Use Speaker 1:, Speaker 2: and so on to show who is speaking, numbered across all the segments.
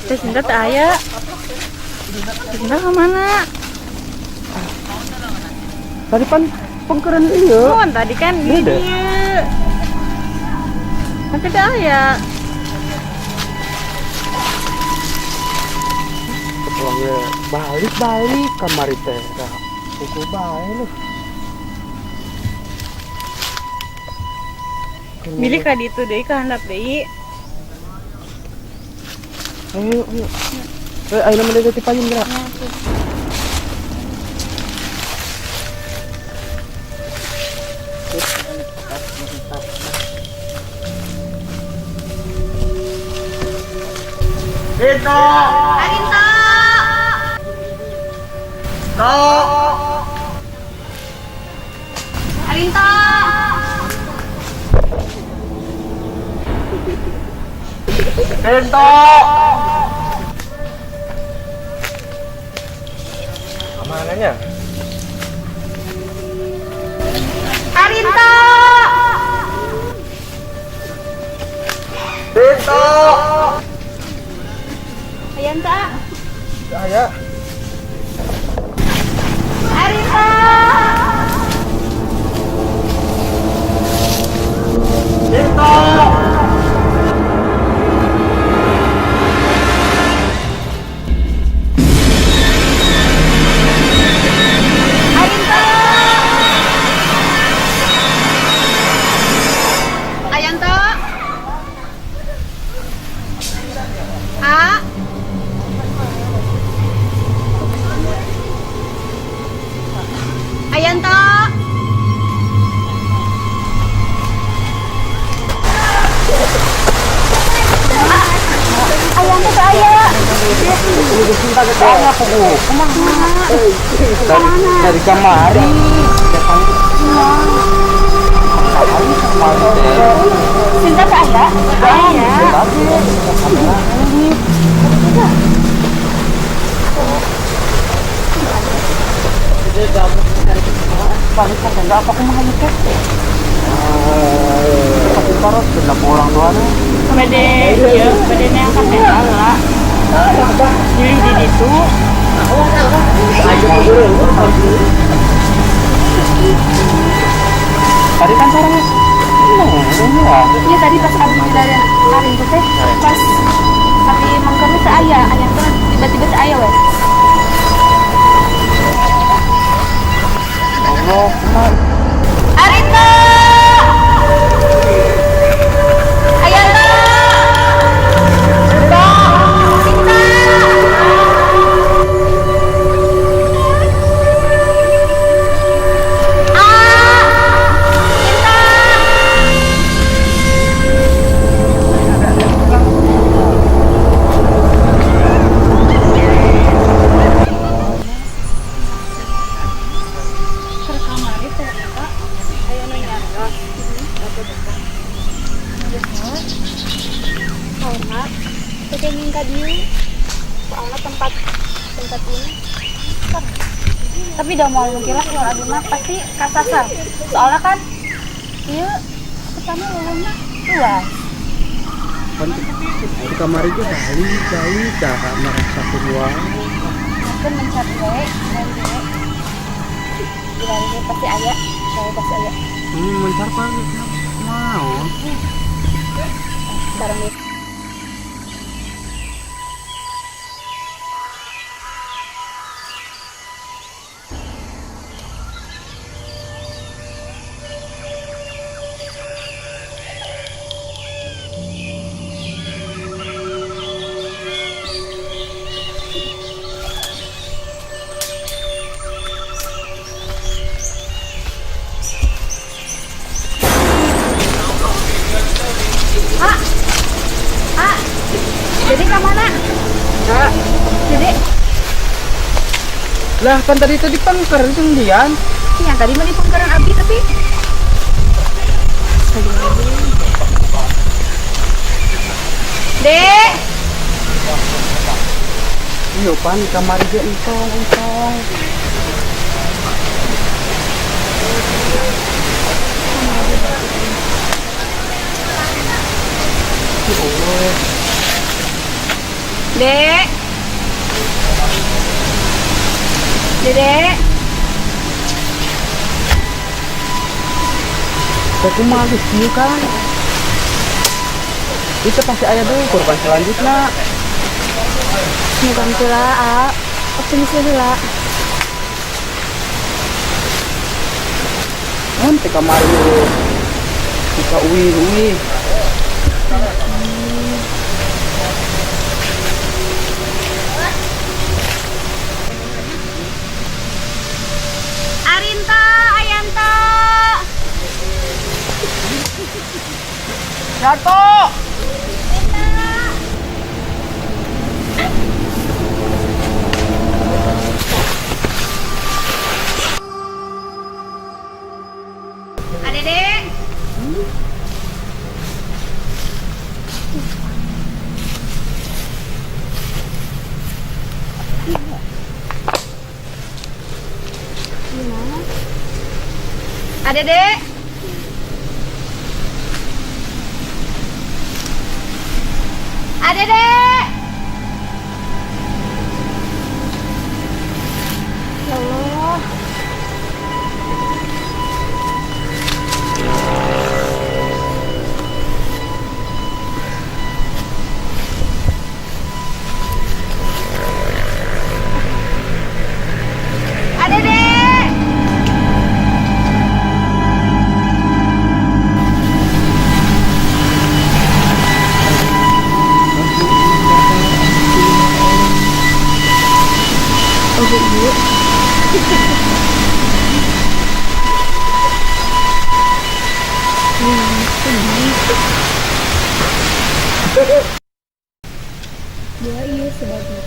Speaker 1: Teh Sinta teu aya. Teh Sinta ka mana?
Speaker 2: Tadi pan pengkeren ieu.
Speaker 1: Oh, tadi kan di
Speaker 2: Beda.
Speaker 1: Dieu. Tapi teu aya.
Speaker 2: Pulangnya balik-balik kamari teh. Dah pukul bae lu.
Speaker 1: Bilih ka ditu deui, ka handap deui.
Speaker 2: Ayo, ayo. Eh, ayo nama ti payun geura.
Speaker 3: Rinto.
Speaker 1: Arinto.
Speaker 3: To.
Speaker 1: Arinto.
Speaker 3: Rinto.
Speaker 2: Kamananya?
Speaker 1: Arinto.
Speaker 3: Rinto.
Speaker 1: Ayanta.
Speaker 2: Aya.
Speaker 1: Arinto.
Speaker 3: Rinto.
Speaker 1: Arinto. Ayanto. A. Ayanto. Ayanto teu aya.
Speaker 2: Cinta ke aku. Dari kamari. Kamari teh.
Speaker 1: Sinta teu aya? Aya.
Speaker 2: Balik ka tenda apa kumaha ieu teh? Tapi taros genap orang tuanya.
Speaker 1: Bade ieu, bade neang ka tenda heula. Bilih di ditu.
Speaker 2: Tadi kan sareng ya.
Speaker 1: Iya, tadi pas abi dari Arinto teh, pas abi mangkana teu aya, Ayanto tiba-tiba teu aya we.
Speaker 2: Allah, kumaha?
Speaker 1: Arinto. Ayanto. Sinta. Sinta. A. Sinta. Keur kamari teh eta aya nu nyarios. Soalna teu kenging ka dieu. Soalna tempat tempat ini serem. Tapi udah mau mungkin lah kalau abi mah pasti kasasar. Soalnya kan ieu pertama leuweungna luas.
Speaker 2: Kan di kamar itu balik balik dah merasa keluar.
Speaker 1: Mungkin mencari wae, mencari wae. Di ini pasti aya, saya pasti aya.
Speaker 2: Mencar pan mau.
Speaker 1: Bareng nih. Ah, ah, jadi ke mana? Jadi,
Speaker 2: Lah kan tadi itu di pengker itu Dian.
Speaker 1: Yang tadi mah di pengkeran abi tapi. Dek,
Speaker 2: Iya pan kamar ge entong entong. Ya Allah.
Speaker 1: Dek. Dede.
Speaker 2: Kok kumaha geus kieu kan? Itu pasti aya deui korban selanjutnya.
Speaker 1: Bukan pula, A. Optimis heula.
Speaker 2: Kan teh kamari suka uih-uih.
Speaker 1: Arinta, Ayanto.
Speaker 3: Yanto.
Speaker 1: Adede. Adede. Adede. Ya Allah. Adede. Oh, iya. Dia iya sebabnya.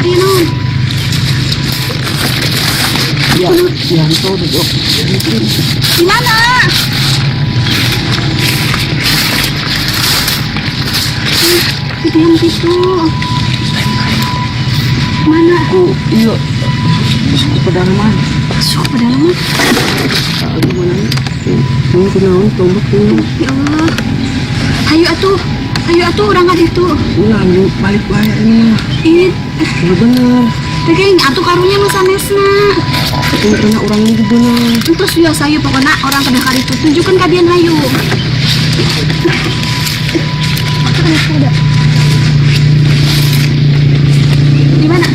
Speaker 1: Ayo naon?
Speaker 2: Ya, Yanto duduk.
Speaker 1: Di mana? Itu yang itu. Mana?
Speaker 2: Aku iya masuk ke pedalaman.
Speaker 1: Masuk ke pedalaman.
Speaker 2: Ah, gimana? Ini kunaon tombak ini.
Speaker 1: Ya Allah. Hayu atuh. Hayu atuh urang ka ditu.
Speaker 2: Ulah lu balik wae ini mah.
Speaker 1: Ih,
Speaker 2: Udah bener.
Speaker 1: teh geuning atuh karunya nu sanesna.
Speaker 2: Ini kena orang ini bener.
Speaker 1: Entos ya saya pokoknya urang kedah ka ditu. Tunjukkan ka Bian hayu. Di mana?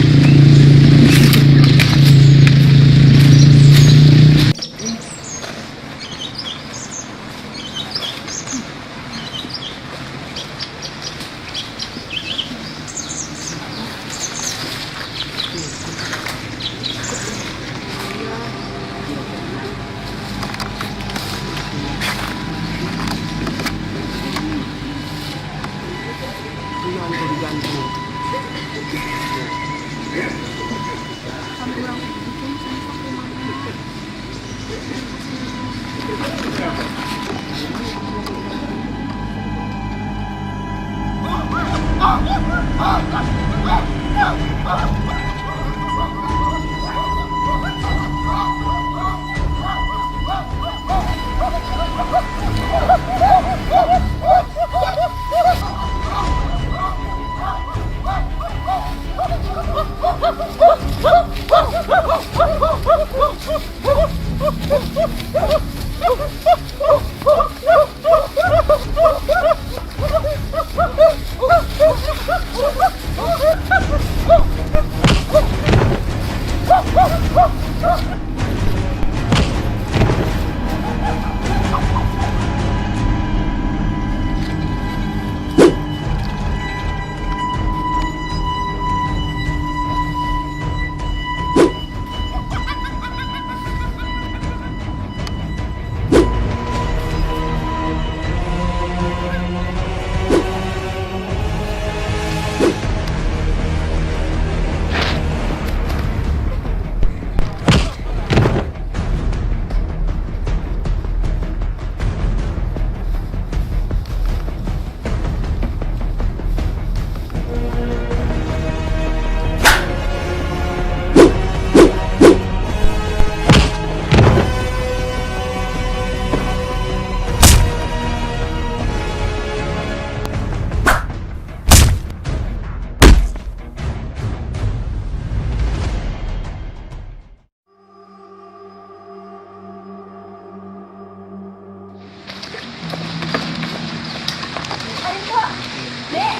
Speaker 1: Dek.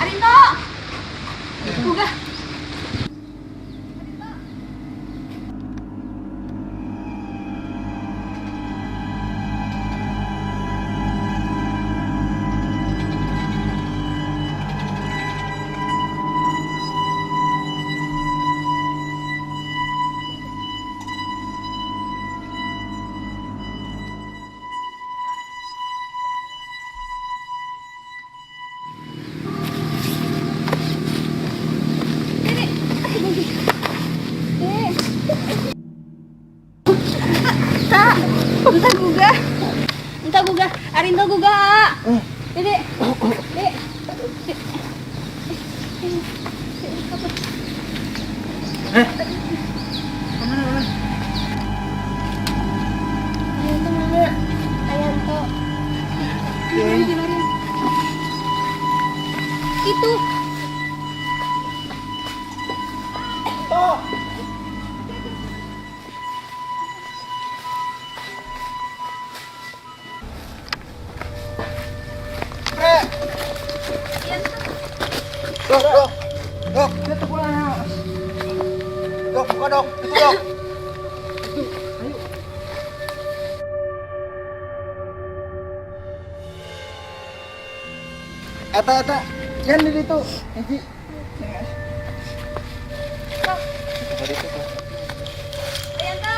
Speaker 1: Arinto. Buka. Tak, entah gugah. Entah gugah. Arinto gugah. Dek. Dek.
Speaker 3: Eh.
Speaker 1: Ayanto mana? Ayanto. Itu.
Speaker 3: Pre. Dok, dok. Dok, itu pulang. Dok, buka dok. Itu dok. Eta eta, yan di ditu. Hiji.
Speaker 1: Ayanto.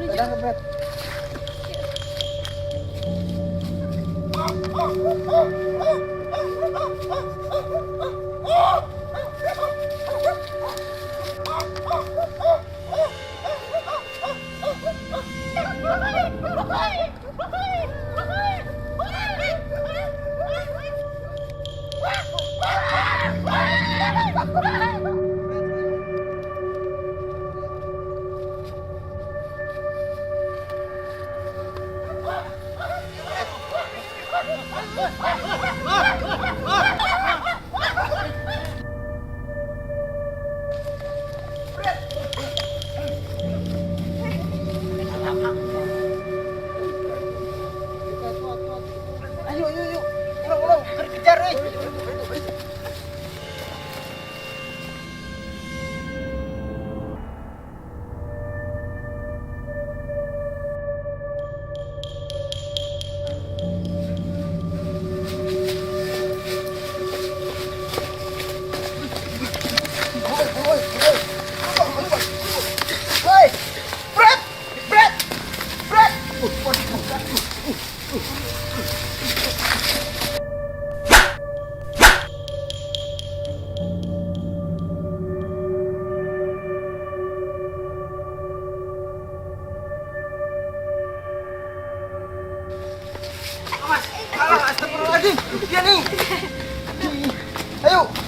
Speaker 3: Dadah, Kepret. Ayo, ayo, ayo. Ulang, ulang. Kejar, eh. Woi, Brad, Brad, Brad. Awas, alah, astagfirullahaladzim. Dia nih. Ayo.